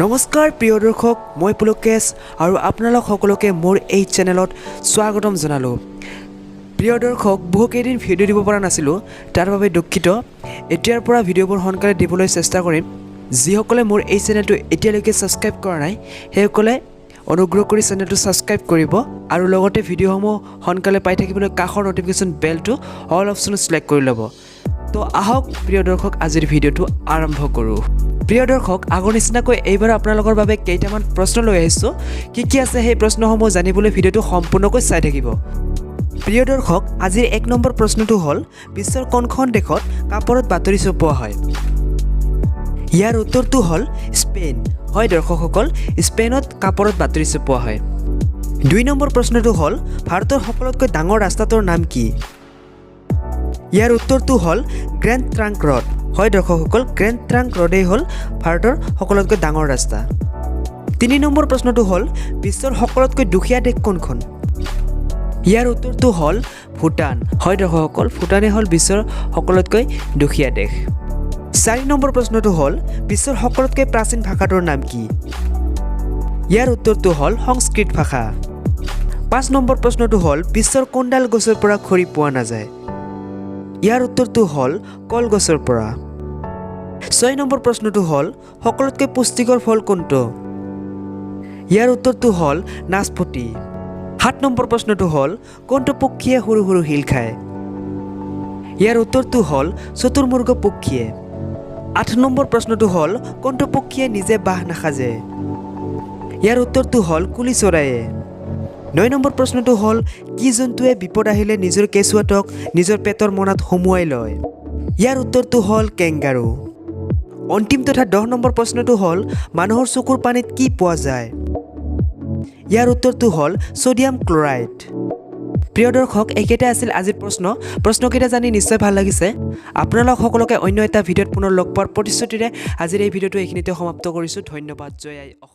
নমস্কাৰ প্ৰিয় দৰ্শক, মই পুলকেশ আৰু আপোনালোক সকলোকে মোৰ এই চেনেলত স্বাগতম জনালোঁ। প্ৰিয় দৰ্শক, বহুকেইদিন ভিডিঅ' দিব পৰা নাছিলোঁ, তাৰ বাবে দুখিত। এতিয়াৰ পৰা ভিডিঅ'বোৰ সোনকালে দিবলৈ চেষ্টা কৰিম। যিসকলে মোৰ এই চেনেলটো এতিয়ালৈকে ছাবস্ক্ৰাইব কৰা নাই, সেইসকলে অনুগ্ৰহ কৰি চেনেলটো ছাবস্ক্ৰাইব কৰিব আৰু লগতে ভিডিঅ'সমূহ সোনকালে পাই থাকিবলৈ কাষৰ ন'টিফিকেশ্যন বেলটো অল অপশ্যনত চিলেক্ট কৰি ল'ব। তো আহক প্ৰিয় দৰ্শক, আজিৰ ভিডিঅ'টো আৰম্ভ কৰোঁ। প্ৰিয় দৰ্শক, আগৰ নিচিনাকৈ এইবাৰ আপোনালোকৰ বাবে কেইটামান প্ৰশ্ন লৈ আহিছোঁ। কি কি আছে সেই প্ৰশ্নসমূহ জানিবলৈ ভিডিঅ'টো সম্পূৰ্ণকৈ চাই থাকিব। প্ৰিয় দৰ্শক, আজিৰ 1 নম্বৰ প্ৰশ্নটো হ'ল, বিশ্বৰ কোনখন দেশত কাপোৰত বাতৰি ছপোৱা হয়? ইয়াৰ উত্তৰটো হ'ল স্পেইন। হয় দৰ্শকসকল, স্পেইনত কাপোৰত বাতৰি ছপোৱা হয়। 2 নম্বৰ প্ৰশ্নটো হ'ল, ভাৰতৰ সকলোতকৈ ডাঙৰ ৰাস্তাটোৰ নাম কি? ইয়াৰ উত্তৰটো হ'ল গ্ৰেণ্ড ট্ৰাংক ৰোড। হয় দৰ্শকসকল, গ্ৰেণ্ড ট্ৰাংক ৰোডেই হ'ল ভাৰতৰ সকলোতকৈ ডাঙৰ ৰাস্তা। 3 নম্বৰ প্ৰশ্নটো হ'ল, বিশ্বৰ সকলোতকৈ দুখীয়া দেশ কোনখন? ইয়াৰ উত্তৰটো হ'ল ভূটান। হয় দৰ্শকসকল, ভূটানেই হ'ল বিশ্বৰ সকলোতকৈ দুখীয়া দেশ। 4 নম্বৰ প্ৰশ্নটো হ'ল, বিশ্বৰ সকলোতকৈ প্ৰাচীন ভাষাটোৰ নাম কি? ইয়াৰ উত্তৰটো হ'ল সংস্কৃত ভাষা। 5 নম্বৰ প্ৰশ্নটো হ'ল, বিশ্বৰ কোনডাল গছৰ পৰা খৰি পোৱা নাযায়? ইয়াৰ উত্তৰটো হ'ল কলগছৰ পৰা। 6 নম্বৰ প্ৰশ্নটো হ'ল, সকলোতকৈ পুষ্টিকৰ ফল কোনটো? ইয়াৰ উত্তৰটো হ'ল নাচপতি। 7 নম্বৰ প্ৰশ্নটো হ'ল, কোনটো পক্ষীয়ে সৰু সৰু শিল খায়? ইয়াৰ উত্তৰটো হ'ল চতুৰ্মুৰ্গ পক্ষীয়ে। 8 নম্বৰ প্ৰশ্নটো হ'ল, কোনটো পক্ষীয়ে নিজে বাহ নাসাজে? ইয়াৰ উত্তৰটো হ'ল কুলি চৰাইয়ে। 9 নম্বৰ প্ৰশ্নটো হ'ল, কি জন্তুৱে বিপদ আহিলে নিজৰ কেঁচুৱাটোক নিজৰ পেটৰ মোনাত সুমুৱাই লয়? ইয়াৰ উত্তৰটো হ'ল কেংগাৰু। অন্তিম তথা 10 নম্বৰ প্ৰশ্নটো হ'ল, মানুহৰ চকুৰ পানীত কি পোৱা যায়? ইয়াৰ উত্তৰটো হ'ল ছ'ডিয়াম ক্লৰাইড। প্ৰিয় দৰ্শক, এইকেইটা আছিল আজিৰ প্ৰশ্ন। প্ৰশ্নকেইটা জানি নিশ্চয় ভাল লাগিছে। আপোনালোক সকলোকে অন্য এটা ভিডিঅ'ত পুনৰ লগ পোৱাৰ প্ৰতিশ্ৰুতিৰে আজিৰ এই ভিডিঅ'টো এইখিনিতে সমাপ্ত কৰিছোঁ। ধন্যবাদ। জয় আই অসম।